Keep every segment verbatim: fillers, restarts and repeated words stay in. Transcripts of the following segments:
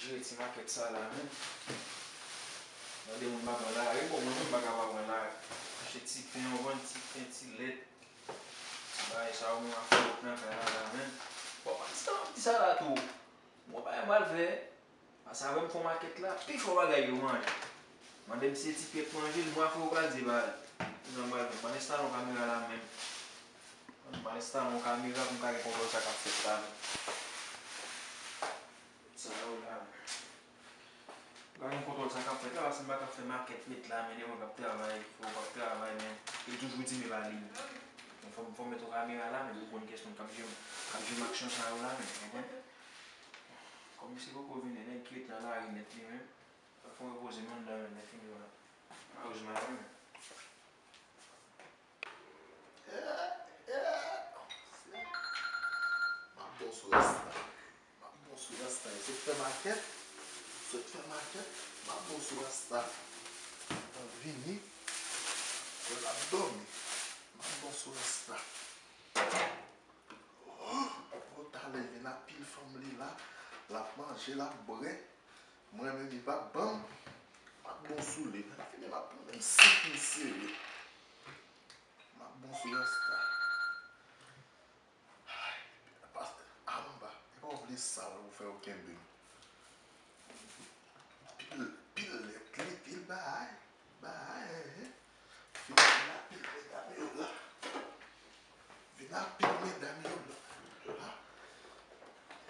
Jere ti makèt sa la, menm. Mande moun pa pran lari. Bon, mwen menm m pa ka pa pran lari. Achte ti pen, w konprann, ti pen, ti lèt. Ti bagay sa yo, mwen ap fè wòk nan kay la, la, menm. Bon, pandan m ap di sa la tou, mwen pa gen m al fè. Pase apre m fè makèt la, pifò bagay yo manje. Mande m si se ti pyè k manje l, mwen afè yo pral di ba l. Kounya m pral fè. M pral enstale yon kamera la menm. M pral enstale yon kamera pou m ka gen kontwòl sa k ap fèt la menm. Sa yo la menm. M ka gen kontwòl sa k ap fèt la, paske m pa ka fè makèt met la, men de moun k ap travay, frè w k ap travay, men yo toujou di m e pa li menm. Fò m, fò m met yon kamera la, men pou konn kiyès moun k ap jwe, k ap jwe m aksyon sa yo la menm, w konprann? Kòm misye poko vini, nèg ki ret nan lari nèt li menm, fò m repoze m anndan menm, lè fini la. Malerezman menm. M ap bon sou rasta. M ap bon sou rasta. Yo sot fè makèt. Sot fè makèt. M ap bon sou rasta. Yo vini. Yo l ap dòmi. M ap bon sou rasta. Oh, oh, talè vin ak pil fanm li la. L ap manje, l ap bwè. Mwen menm, li p ap ban m. M ap bon sou li. Lè fini, m ap pran menm senk mil sere. M ap bon sou rasta. Ay, pas, anba. E pa w vle sa, w fè yo kenbe m. Pil, pil lèt li, pil bagay. Bagay, eh, eh. Vin, vin apil medam yo la. Vin apil medam yo la. Ha?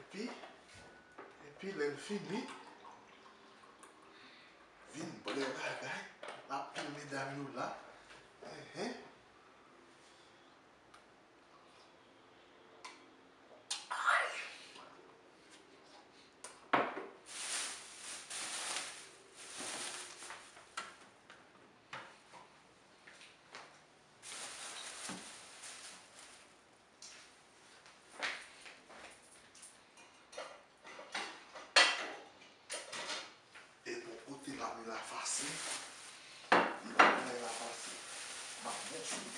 Epi, epi lè l fini, vin bwè bagay, apil medam yo la. Eh, eh. E bò kote m ap la fasil. Li pa bay la fasil. M ap bon sou li.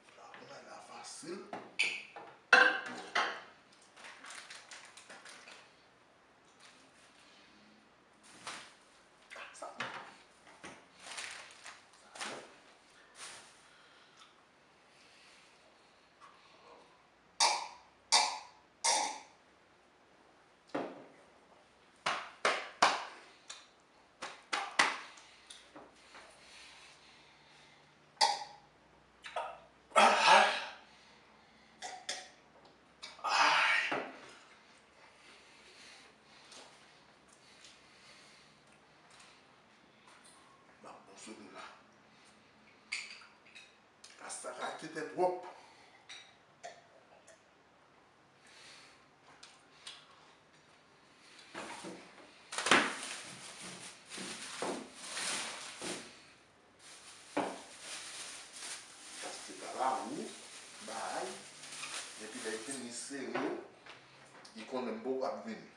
Li pa bay la fasil. M ap bon sou li la. Rasta ka kite twòp. Pastèk la ou bay, epi lè l fini sere w, li konnen m poko ap vini.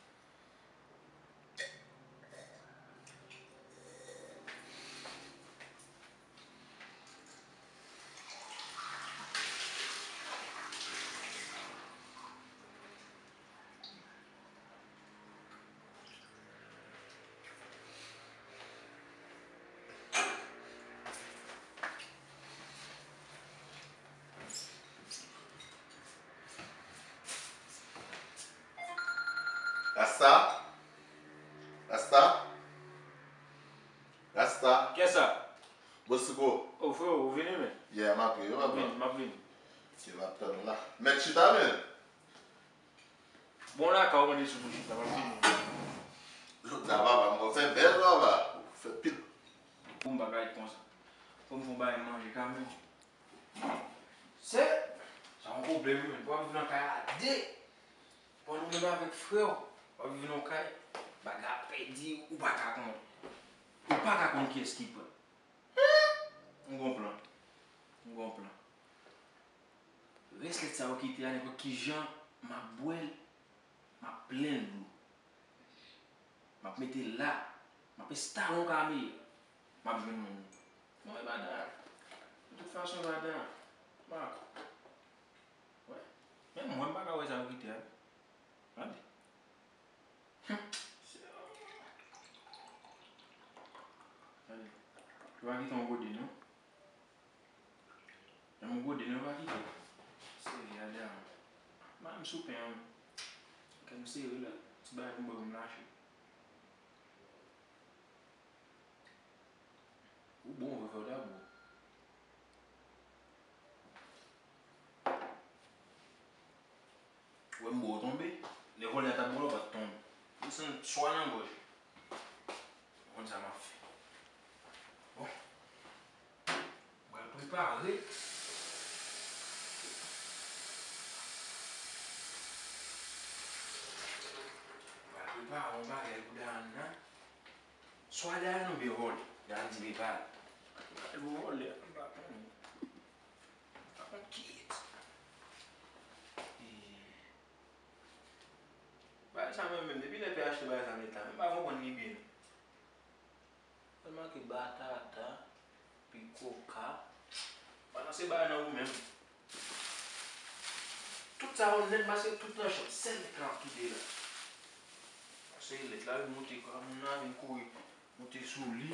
Rasta? Rasta? Rasta? Kiyès sa? Bosiko. Oh, freo, ou vini, men? Yeah, m ap vini, m ap vini, m ap vini. Se m ap tann ou la. Mèt chita, men. Bon, la ka ou mande sou bouch la, m ap vini. Jodi a, papa, m fè bèl, papa. Fè pil. Pou m pa ka ret konsa. Fò m fè yon bagay manje kanmenm. Se, sa yon pwoblèm, wi, men. Pou w ap viv nan kay a de. Pou nou menm avèk frè w, w ap viv nan kay, bagay ap pèdi, ou pa ka konn. Ou pa ka konn kiyès ki pran. M gon plan. M gon plan. Rès lèt sa yo kite a, nenpòt ki jan, m ap bwè l, m ap plen l dlo. M ap mete l la, m ap enstale yon kamera, m ap jwenn moun. Mwen, e pa dal. Tout fason, ladan, Marco. Wè. Menm mwen, m pa ka wè sa yo kite a. Gade. Hum. Gade. Yo pa kite yon gode, non. Menm yon gode, non, yo pa kite. Serye, gade a. Ba m sou pen an. Kè m sere la. Ti bagay pou m bwè pou m lache. Ou bon, vre, vre, dabò. Ou wè m bo tonbe. Lè vòlè a t ap vòlè, ou pa t tonbe. Desann swa nan gòj. Ou konn sa m ap fè. Bon. Pral prepare. Pral prepare yon bagay pou Dayane nan. Swa Dayane oubyen vòlè. Dayane di li pa. Vòlè, m pa konnen. M pa konn kiyès. E, bagay sa mwen menm, depi lè P H T bagay sa met la, m pa konprann li byen. Sèlman ke batata, pi koka. Balanse bagay nan ou menm. Tout sa yo nèt, maske tout nan chanm. Sèl lèt la ap kite la. Paske lèt la vin moute kwa moun nan, vin kouri moute sou li.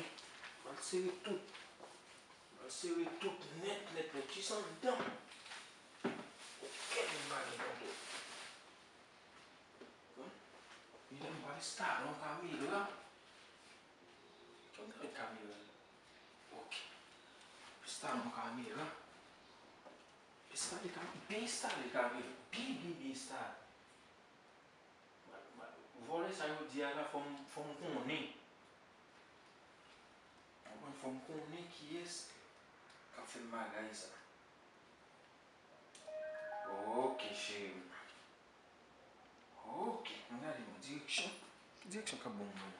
Mal sere tout. Mal sere tout nèt, nèt, nèt. Kisa anndan? Okenn moun pa gen kontwòl. Bon. Li menm pral enstale yon kamera. Kòman travay kamera? Ok. Enstale yon kamera. Enstale kamera. Byen enstale kamera. Byen, byen, byen enstale. Vòlè sa yo di a la, fò m, fò m konnen. Konprann, fò m konnen kiyès k ap fè m bagay sa. Ok, cheri m. Ok, ann gade yon direksyon. Ki direksyon k ap bon pou mwen?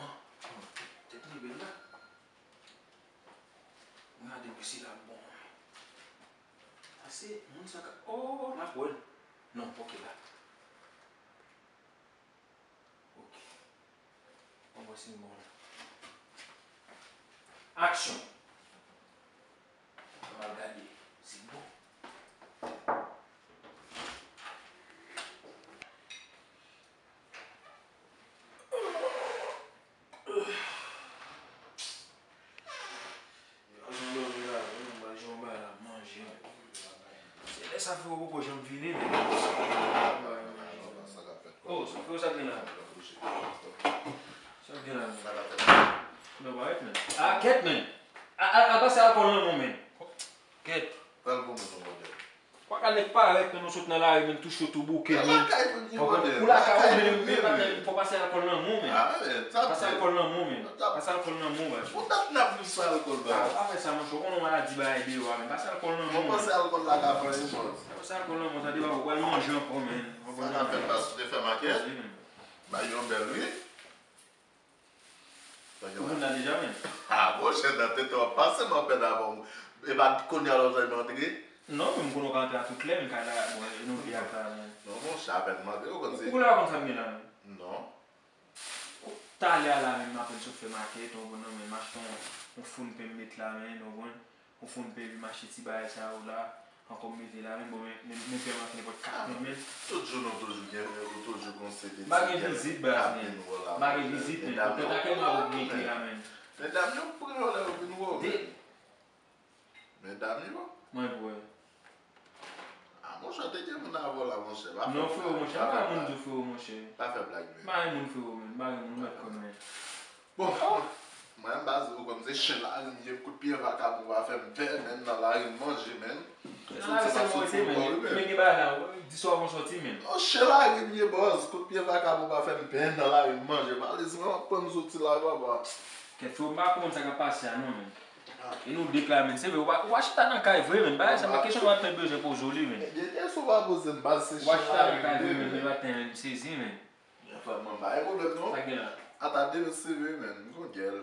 Ah, ah, tèt li bèl la. Ann gade pou si l ap bon. Sa se moun sa ka, oh, l ap wè l. Non, ok la. Ok. Bon, voici le monde. Action! Ann al gade. Se bon. Jan love la, wi, mwen jwe yon bagay la, manje, wi. Se lè sa frero poko janm vini, men. Oh, sa frero, sa k gen la? Sa k gen la, men? Non, pa ret, men. Ah, kèt, men. A, a, a, pase alkòl nan men w, men. Kèt. Pral pou mwen, non, modèl. Kwa ka nèk parèt, men nou sot nan lari, men tou cho, tou bouke, men. Lakay pou di modèl. Pou lakay ou, men, men, men, fò pase alkòl nan men w, men. Ah, men, sa pase alkòl nan men w, men. Pase alkòl nan men w, men. Pou dat n ap viv san alkòl, ba. Ah, pa fè sa, monchè, ou konnen maladi bagay deyò a, men. Pase alkòl nan men w, men. Pase alkòl la ka fè yon bòs. Pase alkòl nan men w, sa deyò a, ou pral manje ankò, men. Sa ka fèt, pas ou te fè makèt? Wi, men. Bay yon bèl, wi. Ou konn la deja, men. Ah, monchè, nan tete w ap pase, m apèn avan w. E pa kounye a la w jwenn m antre? Non, men m konnen w ka antre a tout lè, men kay la, bon, e nou vye ak la, men. Non, monchè, apèn m antre, ou konn se. Ou konnen w pa konn sa m gen la, men. Non. Talè a la, men m apèn sot fè makèt, ou konprann, men m achte yon, yon foun pen m met la, men, ou konprann. Ou fon peyi mache ti bagay sa yo la, ankò m mete la, men bon, men, men, men pè maten nenpòt kat mil, men. Tout jou nou toujou gen, nou toujou gon seri de ti bagay k ap vin wè la, men. M pa gen vizit, men. Konpòtakel m ap oblije la, men. Medam yo pran yo lè yo vin wè w, men. Medam yo. Mwen vre. Ah, monchè, te gen moun avè w la, monchè. Non, frero, monchè, m pa moun di w, frero, monchè. Pa fè blag, men. M pa gen moun, frero, men. M pa gen moun, ou mèt konn, men. Bon, mwen, m pa di w, kòm se chen lari m ye, kout pye vakabon pa fè m pè, men, nan lari m manje, men. Nan lari sèlman w rete, men. Men gen bagay la, di swa w soti, men. Non, chen lari m ye, bòs, kout pye vakabon pa fè m pè, nan lari m manje. Malezman, w ap pran m soti la, papa. Kèt, frero, m pa konprann sa k ap pase a, non, men. E nou de k la, men. Se vre, w pa, w pa chita nan kay vre, men. Bagay sa, men kesyon maten bezwen poze w li, men. Ebyen, kesyon w pa poze m, baz, se chen lari m ye, men. W pa chita nan kay vre, men, men maten, men, m sezi, men. Frè mwen, pa gen pwoblèm non. Sa gen la? Ata demen sere, men, m gon gèl.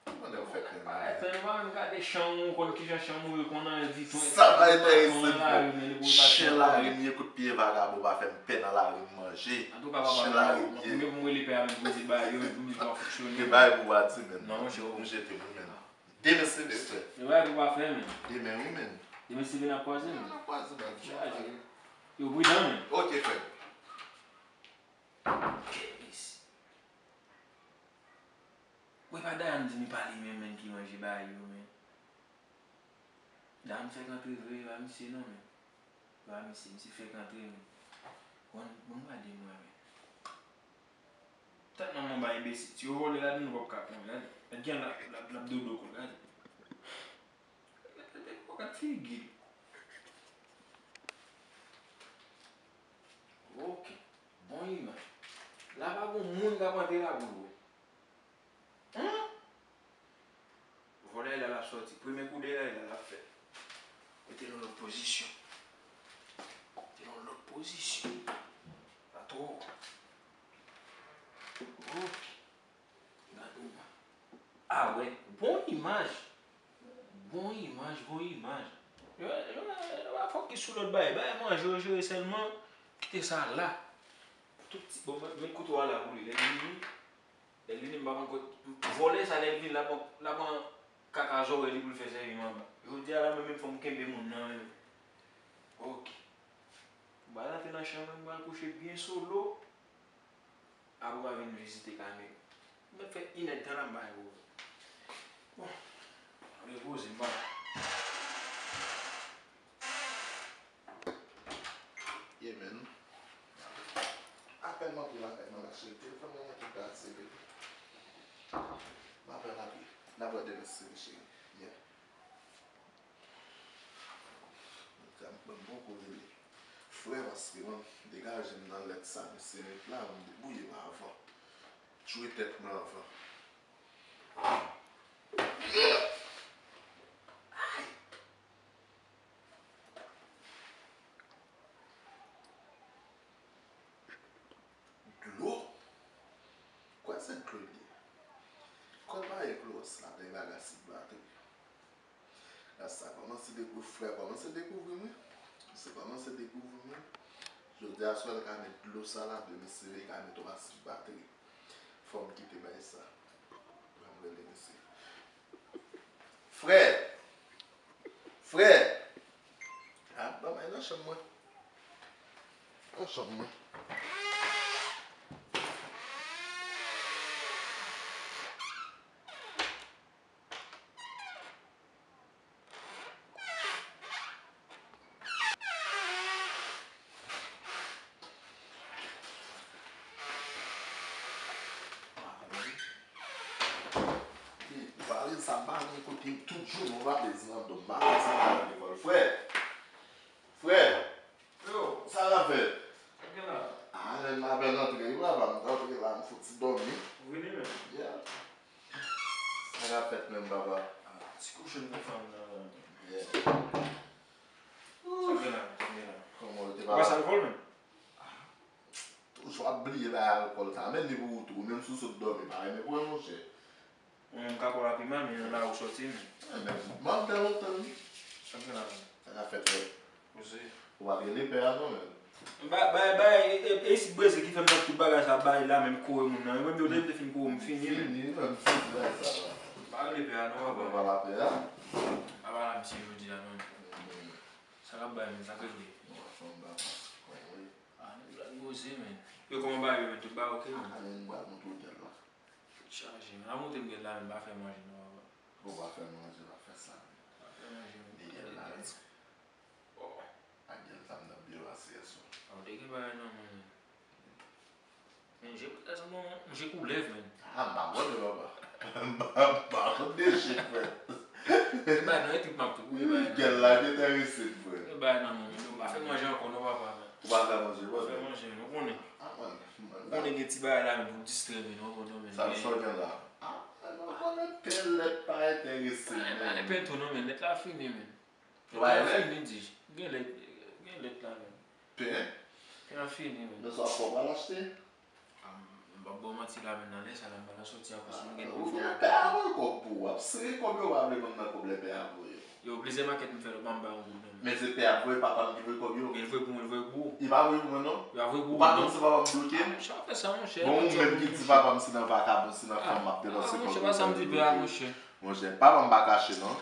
Konnen w fè krim. Ay, tann ou pa menm gade chan ou, ou konn kijan chan ou ye, konn anyen ditou. Sa pa enterese m, frè. Chen lari m ye, kout pye vagabon pa fè m pè nan lari m manje. Antouka, papa, chen lari m ye. Pou m rele pè a menm pou m di bagay yo, pou m di pa fonksyone. Ke bagay pou w pa di, menn. Non, monchè. M jete m, menn. Demen se vre, frè. Gen bagay pou w pa fè, menn. Demen, wi, menn. Demen se vre n ap kwaze, menn. N ap kwaze, menn. Chaje. Yo pridan, menn. Ok, frè. Kèlis. Mwen pa Dayan m di m pa li menm, menn, ki manje bagay yo, menn. Dayan m fèk antre vre, e pa misye non, menn. E pa misye, misye fèk antre, menn. Bon, bon, gade mwen, menn. Tèt manman ba enbesil. Si yo vòlè ladan nou p ap ka konnen, gade. Gade jan l ap, l ap, l ap dodo kò l, gade. Gade, gade, gade figi l. Ok. Bon imaj. La pa gon moun k ap antre la pou l wè. Hum? Vòlè la l ap sòti. Premye kou dèyè la l ap fè. Mete l nan lòt pozisyon. Mete l nan lòt pozisyon. Pa twò. Ok. Gade w. Ah wè. Bon imaj. Bon imaj, bon imaj. Yo, yo, yo pa fokis sou lòt bagay. Bagay manje yo jere sèlman. Kite sa la. Tout ti, bon, men, men kouto a la pou li. Lè l vini, lè l vini, m pa konn kot, vòlè sa, lè l vini, l ap pran, l ap pran kaka zòrèy li pou l fè sèvi manba. Jodi a la, mwen menm, fò m kenbe moun nan, men. Ok. M pral antre nan chanm mwen, m pral kouche byen solo. Apre w a vin vizite kamera. M mèt fè inèdtan la m pa gen pwoblèm. Bon, repoze m pa. Yeah, man. Apèn m antre lakay mwen, mache telefòn mwen ki kraze, baby. M apèn antre. N ap wè demen, cheri. Yeah. Mwen poko rele frè paske mwen degaje m nan lèt sa misye met la, mwen debouye m avan. Tchwe tèt mwen avan. Ay! Dlo? Kwè se dlo li ye. Kwè pa e klowòs la, men bagay sou batri. Gras sa kòmanse dekouvri, frè kòmanse dekouvri m wi. Misye kòmanse dekouvri m wi. Jodi a swa l ka met dlo sa ladan, mesye, li ka met yon asid batri. Fò m kite bay sa. Ban m rele mesye. Frè! Frè! Ah, ban m al nan chanm mwen. Nan chanm mwen. Ou pa vle sa, m pa gen kote m tout jounen, ou pa bezwen nan do m, m pa bezwen nan lekòl, frè. Frè. Yo. Sa k ap fèt? Sa k gen la? Ah, nèg m apèn antre wi papa, m t antre la, m fouti dòmi. Ou vini menm? Yeah. Sa k ap fèt menm papa? Ah, ti kouche m te fè anndan la. Yeah. Sa k gen la? Sa k gen la? Kòman ou te papa? Ou pase alkòl menm? Ah, toujou ap bliye bay alkòl sa. Men li pou ou tou, ou menm si w sot dòmi, pa renmen pran monchè. Mwen menm ka pran lapi mal, men nan lari w sòti, men. Eh, men, m ap fè lontan wi. Sa k gen la menm? Sa k ap fèt, frè? Poze. Ou pa t rele pè a non, men. Bay, bay, bay, e, e, e isit breze ki fè m nan tout bagay sa, bay la menm kore moun nan. Mwen menm yo te, te fin kore m, fini, men. Fini, men, m sezi bay sa la. Pa rele pè a non, papa. Papa la pè a? Papa la, misye jodi a, non. Mm. Sa k ap bay, men, sa k regle? Non, fanm ba, kwen, wi. Ah, nèg la poze, men. Yo, kòman bagay yo, men? Tout bagay oke, men? Ah, men, m pral montre w dyòl la. Chaje, men. Al montre m gèl la, men, m pa fè manje non, papa. Ou pa fè manje, pa fè sa, men. Pa fè manje, men. Li gèl la, wi. Bon. Ak gèl sa m t ap byen pase yè swa. Ah, ou te gen bagay nan men, men. Men je, bon, je koulèv, men. Ah, m pa konnen, papa. M pa, m pa konn de je, frè. E bagay nan etrip m ap tou kouri bagay nan. Gèl la ki enterese m, frè. E bagay nan men, men. M pa fè manje ankò non, papa, men. Ou pa fè manje, papa? M pa fè manje, men. Ou konnen. Ah, man, man. Ou konnen gen ti bagay la, men, pou distrè, men, ou konnen, men. Sa, sa w gen la? Ah, man, ou konnen pen lèt pa enterese m, men. Pen tou non, men, lèt la fini, men. Lèt la fini, di. Gen lèt, gen lèt la, men. Pen? Pen an fini, men. Men sa w ap fè, w pral achte? Ah, m, m M p ap ba w manti la, men nan lè sa la, m pa nan soti a, paske m gen pou m fè yon pè a voye kòb pou ou. W ap sere kòb yo, w pa vle konn nan kòb lè pè a voye. Yo, plizyè makèt m fè, yo pa m bay yon goud nan men. Men se pè a voye, papa m ki voye kòb yo. Men l voye pou mwen, l voye pou ou. Li pa voye pou mwen, non. Li pa voye pou ou, non. Ou pa konn si papa m bloke m? Ah, monchè, w ap fè sa, monchè. Bon, ou menm ki di papa m se nan vakabon, se nan fanm m ap depanse kòb ou. Ah, monchè, pa sa m di pè a, monchè. Monchè, papa m pa kache, non.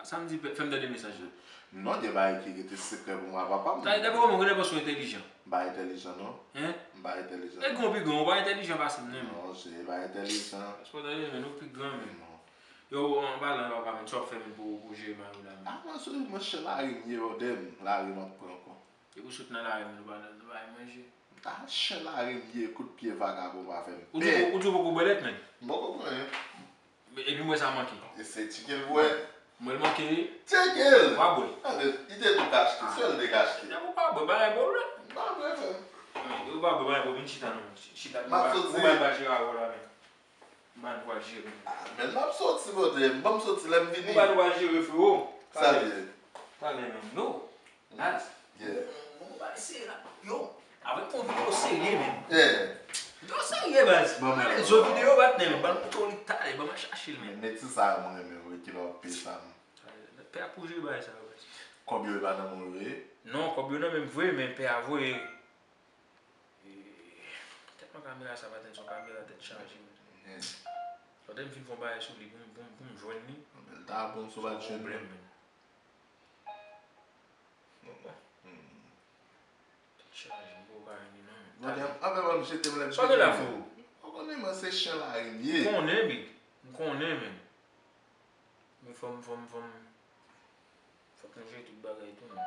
Sa m di, fè m tande mesaj la. Non, gen bagay ki rete sekrè pou mwen ak papa m. Sa vle di, dapre kòman w genlè panse w entèlijan? M pa entèlijan, non. Hein? M pa entèlijan, non. E gen yon pi gran, ou pa entèlijan pase m, non, men. Non, se pa entèlijan. Paske w tande, men nou pi gran, men. Non. Yo, an palan de papa, men, sa w ap fè, men, pou, pou jere mari w la, men? Ah, mwen, se, mwen, se lari m ye, brother m. Lari m ap pran ankò. Depi w sot nan lari, men, nou pa, nou pa manje. Ah, chen lari m ye, kout pye vakabon pa fè m pè. Ou di, ou di w poko bwè lèt, men? M poko pran, hein. Epi m wè sa manke. E se tcheke l pou wè. M wè l manke. Tcheke l! Ou pa bwè. Tande, li te tou kachte, sèl de kachte. Depi ou pa bwè, bagay pwoblèm. M pa bwè, frè m. Depi ou pa bwè, bagay pwoblèm, vin chita non. Chita, m ap soti. Ou bay ba jere avè w la, men. M pa nou pral jere. Ah, men m ap soti, brother. Ban m soti, lè m vini. Ou pa nou pral jere, frero. Sa l ye? Talè menm, no. Nice. Yeah. Bon, bon, bagay serye la. Yo, avèk yon videyo serye, men. Yeah. Videyo serye, baz. Bon, men, men, zo videyo, bat, men, ban m montre w li talè, ban m al chache l, men. Men, men ti sa, mwen renmen, wi, ki lòt pye sa, m. Pè a pou jere bagay sa, baz. Kòb yo, e pa nan men w yo ye? Non, kòb yo nan men m vre, men pè a voye. E, tèt mwen kamera sa pa t yon kamera tèt chaje, men. Yeah. Lòt lè m fin fè yon bagay sou li pou m, pou m, pou m jwenn li. Bèl ta bon sou bat jwenn li. Pwoblèm, men. Tèt chaje, m poko ka jwenn li non, men. Mwen gen anpè ban m jete m lè m vini. Sa w gen la, frero? Ou konnen mwen se chen lari m ye. M konnen, big. M konnen, men. Men fò m, fò m, fò m, fòk nou jere tout bagay tou, men.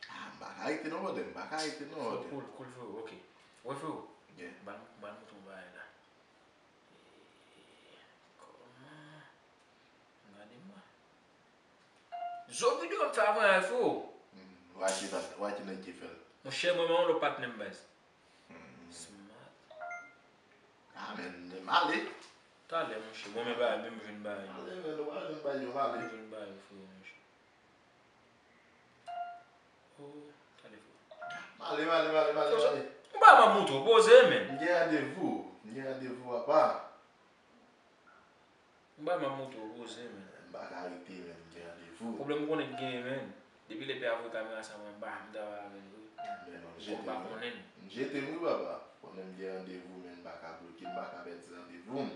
Ah, m pa ka rete non, brother, m pa ka rete non, brother. Cool, cool, frero, ok. Wè, frero? Yeah. Ban, ban m montre w bagay la. Kòman? Gade mwen. Zo videyo m fè avan a, frero. Wè ki nan, wè ki nèg ki fè l. Monchè, mwen, mwen, yon lòt patnè m, baz. Smart. Ah, men, men, m ale. Talè, monchè. Bon, men, bagay, men, m jwenn bagay. Ale, men, nou pa jwenn bagay yo, m ale. M jwenn bagay, frero, monchè. Oh, talè, frero. M ale, m ale, m ale, m ale, m ale. Ou pa m ap montre w poze, men. M gen randevou. M gen randevou, papa. M pa m ap montre w poze, men. M pa ka rete, men. M gen randevou. Pwoblèm m konnen m genyen, men. Depi lè pè a voye kamera sa, mwen, m pa, m travay avè l, wi. Men non, m jete m, wi. M jete m, wi, papa. Konnen m gen randevou, men m pa ka bloke, m pa ka pèdi randevou m.